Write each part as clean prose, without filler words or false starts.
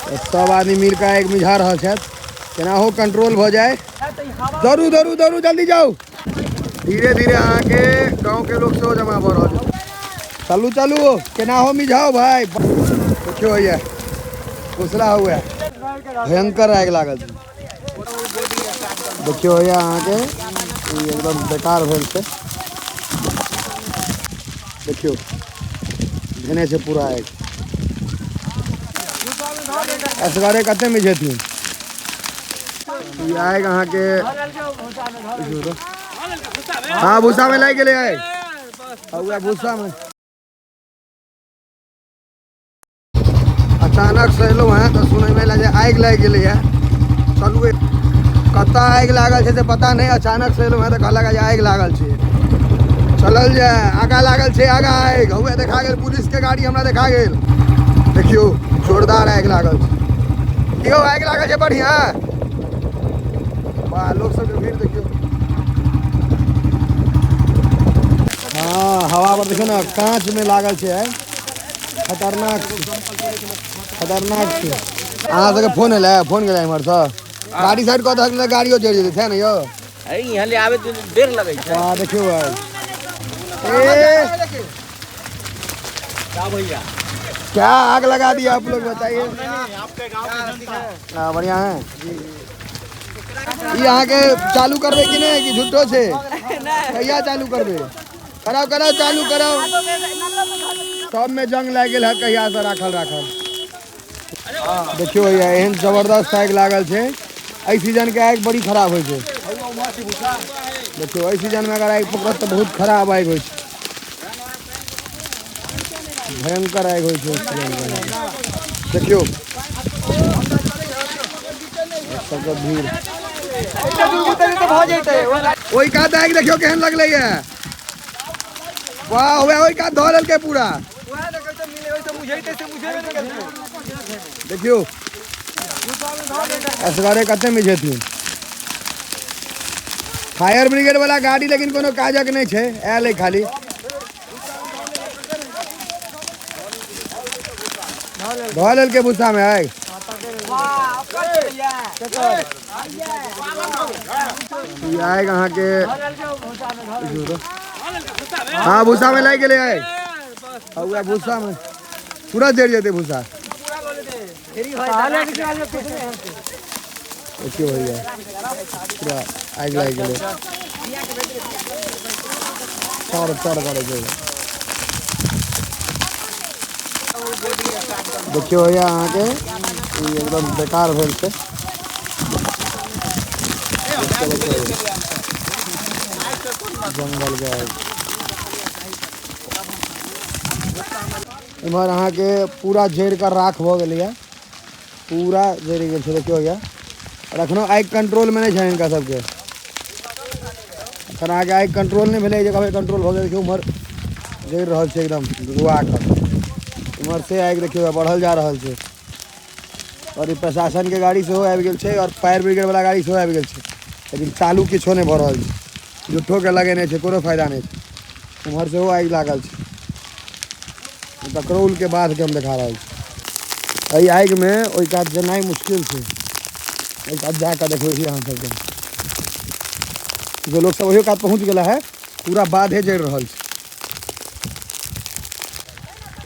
तऽ सब आदमी मिल कऽ आगि मिझा रहल छथि, केनाहो कंट्रोल भऽ जाय। दौड़ू दौड़ू दौड़ू, जल्दी जाउ। धीरे धीरे अहाँके गाँवके लोक सेहो जमा भऽ रहल छै। चलू चलू, केनाहो मिझाउ भाय। देखियौ होइए घोसला हुए, भयंकर आगि लागल छै। देखियौ होइए अहाँके ई एकदम बेकार भेल छै। देखियौ धेने छै पूरा आगि। असगरे कते मिझेथिन ई आगि अहाँके। हाँ, भूसा में लागि गेलै आगि। आ भूसा में अचानक से एलहुँ हेँ तऽ सुनैमे एलै जे आगि लागि गेलै हँ। चलू, कतऽ आगि लागल छै से पता नहि। अचानक से एलहुँ हेँ तऽ कहलक जे आगि लागल छै, चलल जाय। आगा लागल छै, आगा आगि हौए देखा गेल। पुलिसके गाड़ी हमरा देखा गेल। देखियौ जोरदार आगि लागल छै। यौ आगि लागल छै बढ़िआँ। वाह, लोक सबके भीड़ देखियौ। हाँ, हवा पर देखियौ ने, काँचमे लागल छै आगि। खतरनाक छै, खतरनाक छै। अहाँ सबके फोन एलै? फोन गेलै एम्हरसँ? गाड़ी साइड कऽ दहक ने, गाड़ियो जरि जेतै छै ने यौ। यहाँ ले आबे तो देर लगै छै। वाह, देखियौ आइ। ए क्या भैया, क्या आग लगा दिया आप लोग, बताइए। हाँ, बढ़िया है। ई अहाँके चालू करबै कि नहि, कि झूठो छै? कहिया चालू करबै? कराउ कराउ, चालू कराउ। सब में जंग लागि गेल है कहिया से राखल राखल। देखियौ भैया, एहन जबरदस्त आगि लागल छै। एहि सीजन के आगि बड़ी खराब होइ छै। देखियौ, एहि सीजन में अगर आगि पकड़त तऽ बहुत खराब आगि होइ छै, भयंकर आगि होइ छै एहि सीजन के। देखियौ सबके भीड़। ओहि कात आगि देखियौ केहन लगलै है। वाह, ओहि कात धऽ लेलकै पूरा। देखियौ असगरे कते मिझेथिन। फायर ब्रिगेड वाला गाड़ी लेकिन कोनो काजक नहि छै, आयल है खाली। धऽ लेलकै भूसा में आगि। ई आगि अहाँके। हाँ, भूसा में लागि गेलै आगि। आ उएह भूसा में पूरा जरि जेतै भूसा। देखियौ भैया, पूरा आगि लागि गेलै। तर तर करै छै। देखियौ भैया, अहाँके ई एकदम बेकार भेल छै। जंगल के आगि। इम्हर अहाँके पूरा जरि कऽ राख भऽ गेलैए, पूरा जरि गेल छै। देखियौ भैया, आओर एखनो आगि कंट्रोलमे नहि छै हिनका सबके। एखन अहाँके आगि कंट्रोल नहि भेलै जे कहबै कंट्रोल भऽ गेल। देखियौ, उम्हर जरि रहल छै एकदम रुआ कऽ। इम्हर से आगि देखियौ बढ़ल जा रहल छै। आओर ई प्रशासनके गाड़ी सेहो आबि गेल छै आओर फायर ब्रिगेड वाला गाड़ी सेहो आबि गेल छै, लेकिन चालू किछो नहि भऽ रहल छै। झूठोके लगेने छै, कोनो फायदा नहि छै। उम्हर सेहो आगि लागल छै। ककरौलके बाधके हम देखा रहल छी। एहि आगिमे ओहि कात जेनाइ मुश्किल छै। ओहि कात जा कऽ देखबै छी अहाँ सबके। जो लोक सब ओहियो कात पहुँच गेला है, पूरा बाधे जरि रहल छै।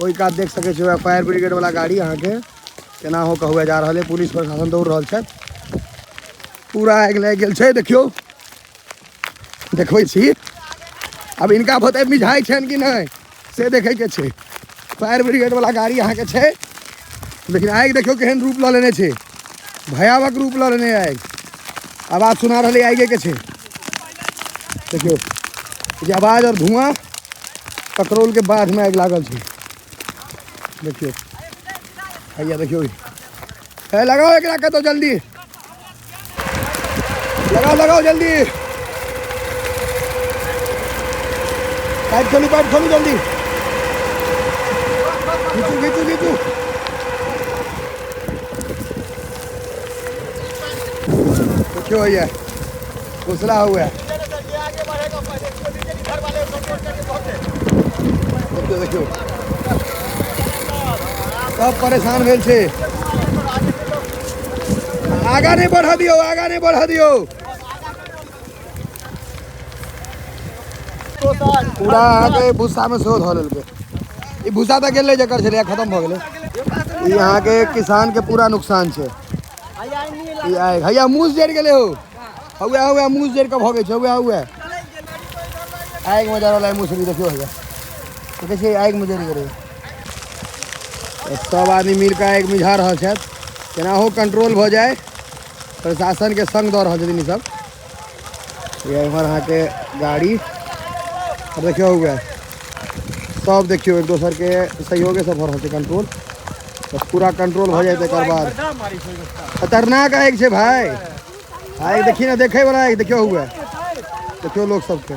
ओहि कात देख सकै छी, फायर ब्रिगेड वाला गाड़ी अहाँके केना हो कहुए जा रहल है। पुलिस प्रशासन दौड़ रहल छथि। पूरा आगि लागि गेल छै। देखियौ, देखबै छी आब हिनका भोते मिझाइ छनि कि नहि, से देखैके छै। फायर ब्रिगेड वाला गाड़ी अहाँके छै, लेकिन आगि देखियौ केहन रूप लऽ लेने छै, भयावह रूप लऽ लेने आगि। आवाज सुना रहलै आगिके छै। देखियौ जे आवाज और धुआं। ककरौल के बाध में आगि लागल छै। देखियौ हैया, देखियौ। हे, लगाओ एकरा कतौ, जल्दी लगाओ, लगाओ जल्दी। पाइप खोलू, पाइप खोलू जल्दी। खींचू खींचू खींचू। देखियो भैया, घुसला हुआ है। देखियौ देखियौ, सब परेशान भेल छै। आगा नहीं बढ़ा दियो, आगा नहीं बढ़ा दियो। पूरा अहाँके भूसा में सेहो धऽ लेलकै। ई भूसा तऽ गेलै जकर छलै, खत्म भऽ गेलै। ई अहाँके किसान के पूरा नुकसान छै। ई आगि हैया मूस जरि गेलै हो, हौए हौए मूस जरि कऽ भगै छै, हौए हौए आगि में जरल है मूसरी। देखियौ हैया, देखै छियै आगि में जरि गेलै। सब आदमी मिल कऽ आगि मिझा रहल छथि, केनाहो कंट्रोल भऽ जाय। प्रशासन के संग दऽ रहल छथिन ई सब। इम्हर अहाँके गाड़ी देखियौ हुए सब, देखियौ एक दोसर के सहयोगे से भऽ रहल छै कंट्रोल। बस पूरा कंट्रोल भऽ जाय तकर बाद। खतरनाक आगि छै भाय, आगि देखी ने, देखै वाला आगि। देखियौ हुए, देखियौ लोक सबके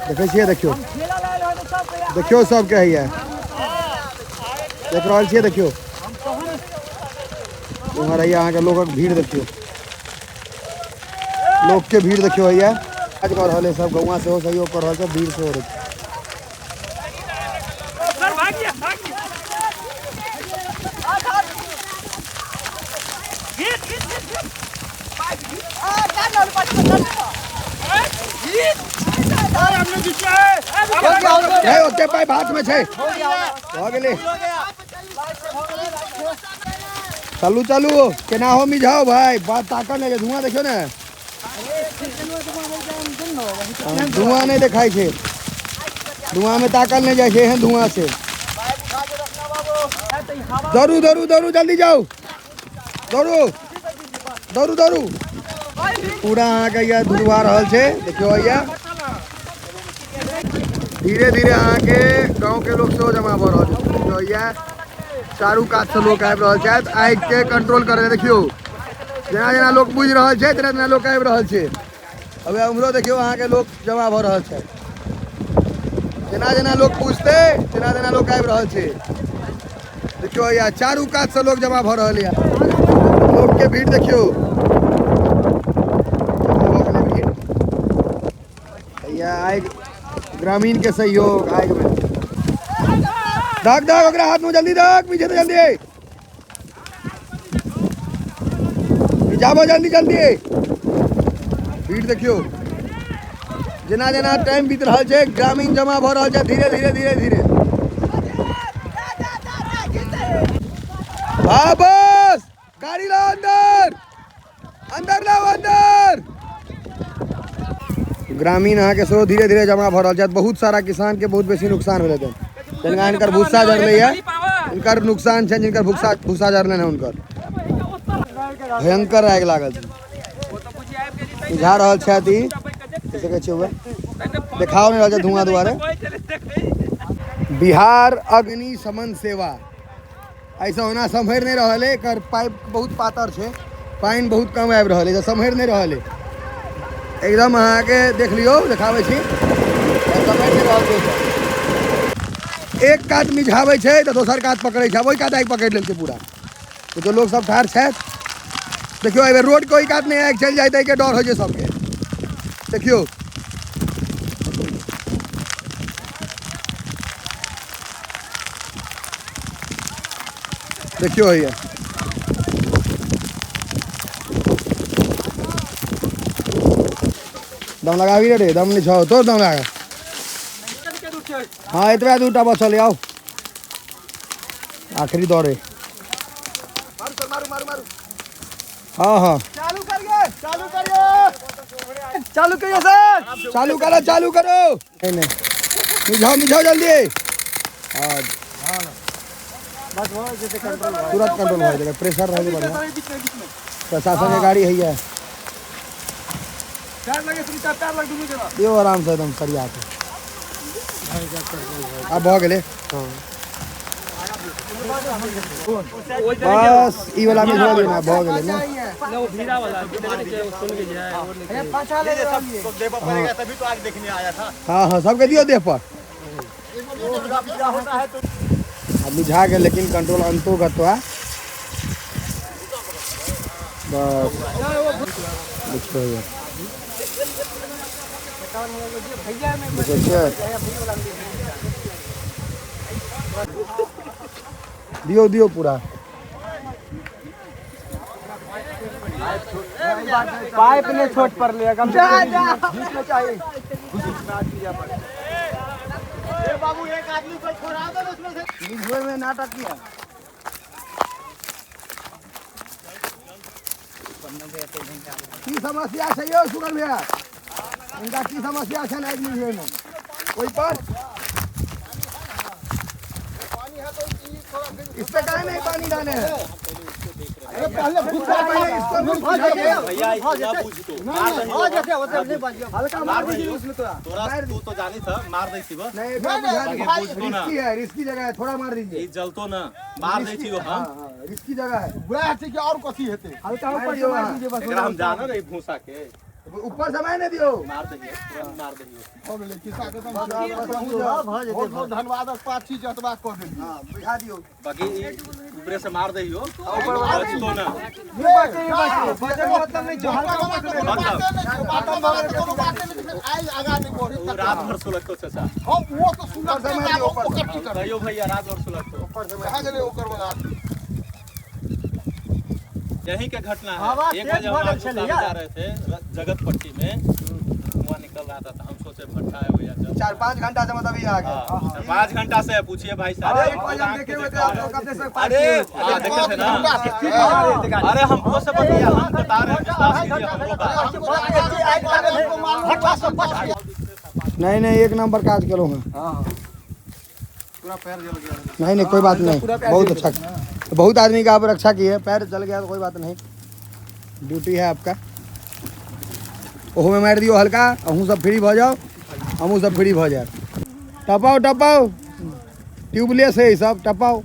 देखै छियै, देखियौ देखियौ सबके हैया देख रहल छियै। देखियौ उम्हर हैया अहाँके लोकक भीड़, देखियौ लोक के भीड़ देखियौ हैया। काज कऽ रहल है सब, गौआ सेहो सहयोग कऽ रहल छै, भीड़ सेहो रहै। ओते पाइप हाथ में छै, भऽ गेलै। चलू चलू, केना हो मिझाओ भाई, बात ताकल नहीं, धुआं देखियो ने, धुआं नहीं देखाई छै, धुआं में ताकल नहीं जाइ छै, एहन धुआं से। दौड़ू दौड़ू दौड़ू, जल्दी जाओ, दौड़ू दौड़ू दौड़ू। पूरा अहाँके यह धुधुआ रहल छै। देखियौ हैया धीरे धीरे अहाँके गाँव के लोग सेहो जमा भऽ रहल छै। देखियौ हैया चारू कात से लोक आबि रहल छथि आगि के कंट्रोल करे। देखियौ जेना जेना लोक बुझि रहल छै तेना तेना लोक आबि रहल छै। अब उम्हरो देखियौ अहाँके लोक जमा भऽ रहल छै। जेना जेना लोक बुझतै तेना तेना लोक आबि रहल छै। देखियौ हैया चारू कात से लोक जमा भऽ रहल यऽ। लोक के भीड़ देखियौ हैया। आगि ग्रामीण के सहयोग आगि में दाग दाग, ओकरा हाथ में जल्दी दाग, पीछे से जल्दी जाबो, जल्दी जल्दी। भीड़ देखियौ जेना जेना टाइम बीत रहल छै, ग्रामीण जमा भऽ रहल छै धीरे धीरे धीरे धीरे। हाँ बस गाड़ी लाओ, अंदर अंदर लाओ अंदर। ग्रामीण अहाँके सेहो धीरे धीरे जमा भऽ रहल छथि। बहुत सारा किसान के बहुत बेसी नुकसान भेलै हन, जिनका हिनकर भूसा जरलै है हुनकर नुकसान छै, जिनकर भूसा भूसा जरलै हन हुनकर भयंकर आगि लागल छै। बुझा रहल छथि ई, सकै छियै देखाओ नहि रहल छै धुआं दुआरे। बिहार अग्निशमन सेवा ऐसा ओना सम्हरि नहि रहल है, एकर पाइप बहुत पातर छै, पानि बहुत कम आबि रहल है, सम्हरि नहि रहल है एकदम। अहाँके देख लियौ, देखाबै छी, सम्हरि नहि रहल छै। एक कात मिझाबै छै तऽ दोसर कात पकड़ै छै, ओहि कात आगि पकड़ि लेलकै पूरा। तो लोक सब ठाढ़ छथि। देखियौ एहि बेर रोड के ओहि कात नहि आगि चलि जाय ताहिके डर होइ छै सबके। देखियौ देखियौ हैया दम लगाबी रे, दम नहीं छौ तो दम लगा। हाँ एतबा दूटा बचल, आउ आखिरी दौड़े। हाँ हाँ चालू करिए, चालू करिए, चालू करिए सर, चालू करो, चालू करो। नहीं नहीं मिझाओ मिझाओ जल्दी। हाँ बस हो जैसे कंट्रोल, तुरंत कंट्रोल हो जाएगा, प्रेशर रहे बढ़िया। प्रशासन के गाड़ी है ये, पैर लगे सुनीता, पैर लग दूंगी जरा। यो आराम से एकदम सरिया के अब भऽ गेलै। बस ई वाला में दियौ ना, भऽ गेलै ना। हाँ हाँ सबके दियौ देह पर। अब बुझा गेल, लेकिन कंट्रोल अंतो गतवा बस। देखियौ देखै छियै, दियौ दियौ पूरा। पाइप ने छोट पर लिया कम से कम बीच में चाहिए। बाबू एक आदमी को छोड़ा दो उसमें से। में नाटक किया। की समस्या छै यौ सुगन भैया? इनका की समस्या छै आगि मिझबै में? ओहि पर इस पे काहे नहीं पानी डाले हैं? पहले पहले इसको भैया इतना बुझ तो हो जैसे होते नहीं बाजियो, हल्का मार दीजिए उसमें थोड़ा। तोरा तू तो जानी था, मार दै छी बस। नहीं, एकरा बुझा दीजिए। रिस्की है, रिस्की जगह है, थोड़ा मार दीजिए। ई जलतो ना, मार दै छी हम। हाँ हाँ, रिस्की जगह है। वएह छै कि और कथी हेतै? हल्का ऊपर से मार दीजिए बस। एकरा हम जाना रही भूसा के ऊपर से मार नहीं दियो। मार दहियो, तुरंत मार दहियो। भऽ गेलै खिस्सा खतम। हाँ, भऽ जेतै। बहुत बहुत धन्यवाद, पाछी जतबा कऽ देलियै। हाँ, बुझा दियो। बाकी ई ऊपरे से मार दहियो, बचतो ना। बचे के मतलब नहीं जो हल्का ऊपर से। उ रात भर सुलगतो चाचा। कहियो भैया, रात भर सुलगतो। यही के घटना है। हवा एक तेज बजे हम भऽ गेल आगू छलै सामने यार। जा रहे थे जगत पट्टी में धुआं निकल रहा था, तो हम सोचे भट्टा है भैया चल। 4-5 घंटा से मतलब ये आ गया। हाँ, 5 घंटा से है, पूछिए भाई साहब। अरे एक बजे हम देखे हुए थे आप लोग कब से। अरे हाँ, देखे थे ना। अरे हमको से बताइए, हम बता रहे हैं, विश्वास कीजिए हमरो बात। नहीं नहीं, एक नंबर काज केलहुँ हैं। नहीं नहीं, कोई बात नहीं, बहुत अच्छा, बहुत आदमी का आप रक्षा की है। पैर जल गया तो कोई बात नहीं, ड्यूटी है आपका। ओहो में मारि दियौ हल्का, अहूँ सब फ्री भऽ जाओ, हमहूँ सब फ्री भऽ जायब। टपाओ टपाओ, ट्यूबलेस है ई सब, टपाओ।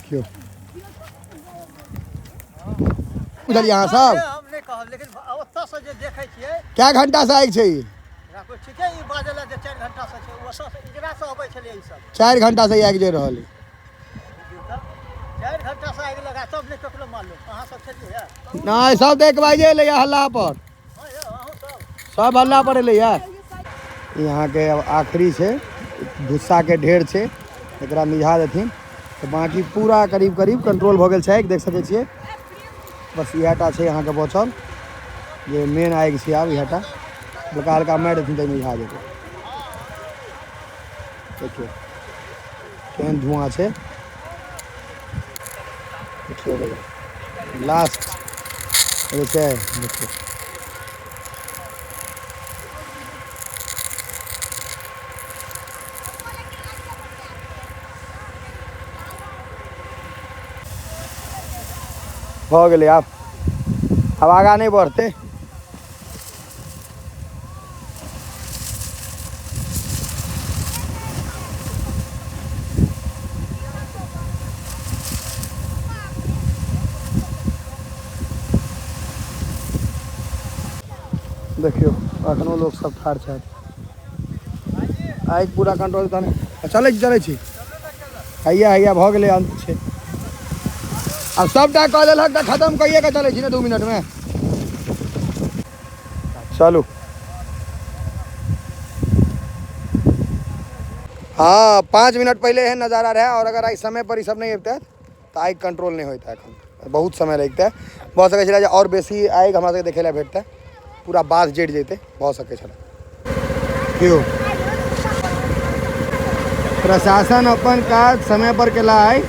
क्यों बुझलियै अहाँ सब? हम नहि कहब, लेकिन ओतऽ से जे देखै छियै। कए घंटा से आगि छै ई? राखू ठीके, ई बाजल जे 4 घंटा से छै, ओतऽ से इजरा से अबै छलै ई सब। 4 घंटा से ई आगि जरि रहल है। 4 घंटा से आगि लगा तब नहि ककरो मालूम। अहाँ सब छलियै? नहीं, सब देख बाजे एलै हल्ला पर। हँ यौ, अहूँ सब? सब हल्ला पर एलै यार। यहाँ के अब आखिरी छै, भुस्सा के ढेर छै, एकरा मिझा देथिन तऽ बाकी पूरा करीब करीब कंट्रोल भऽ गेल छै, देख सकै छियै। बस इएहटा छै अहाँके बचल, जे मेन आगि छै। आब इएहटा हल्का हल्का मारि देथिन तऽ मिझा जेतै। देखियौ केहन धुआँ छै, देखियौ भैया, लास्ट छै, देखियौ। भऽ गेलै, आब आब आगाँ नहि बढ़तै। देखियौ अखनो लोक सब ठाढ़ छथि। आगि पूरा कंट्रोल तहन चलै छी, चलै छी, हैया हैया भऽ गेलै, अंत छै। आब सबटा कऽ देलक तऽ खतम कइए कऽ चलै छी ने 2 मिनट में। चलू। हाँ, 5 मिनट पहले एहन नज़ारा रहे, और अगर आई समय पर ई सब नहीं अबितै तऽ आगि कंट्रोल नहीं होइतै। एखन बहुत समय लगितै, भऽ सकै छलै जे आओर बेसी आगि हमरा सबके देखै लए भेटतै, पूरा बाध जरि जैतै, भऽ सकै छलै। क्यों प्रशासन अपन काज समय पर केला है,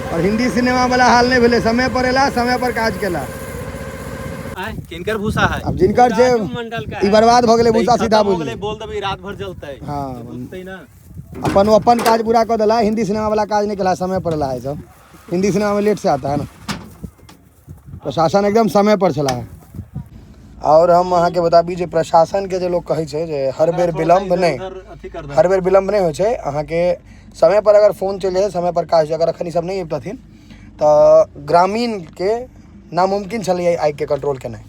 और हिंदी सिनेमा वाला हाल नहीं भेलै, समय पर एला, समय पर काज केला। किनकर भूसा है? अब जिनकर छै मंडल का। ई बर्बाद भऽ गेलै भूसा, सीधा खत्म हो बुझ गेलै, बोल देबै रात भर जलतै। हाँ। बुझतै ना। अपन ओ अपन काज पूरा कऽ देला, हिंदी सिनेमा वाला काज नहीं केला, समय पर एला है सब। हिंदी सिनेमा में लेट से आता है ना, प्रशासन एकदम समय पर चला है। और हम अहाँके बताबी जे प्रशासन के जे लोग कहै छै जे हर बेर विलम्ब नहि, इधर अथी कर दे। हर बेर विलम्ब नहि होइ छै, अहाँके समय पर अगर फोन चलि जाइ, समय पर काज। अगर एखन ई सब नहि अबितथिन तऽ ग्रामीणके नामुमकिन छलैए आगिके कंट्रोल केनाइ।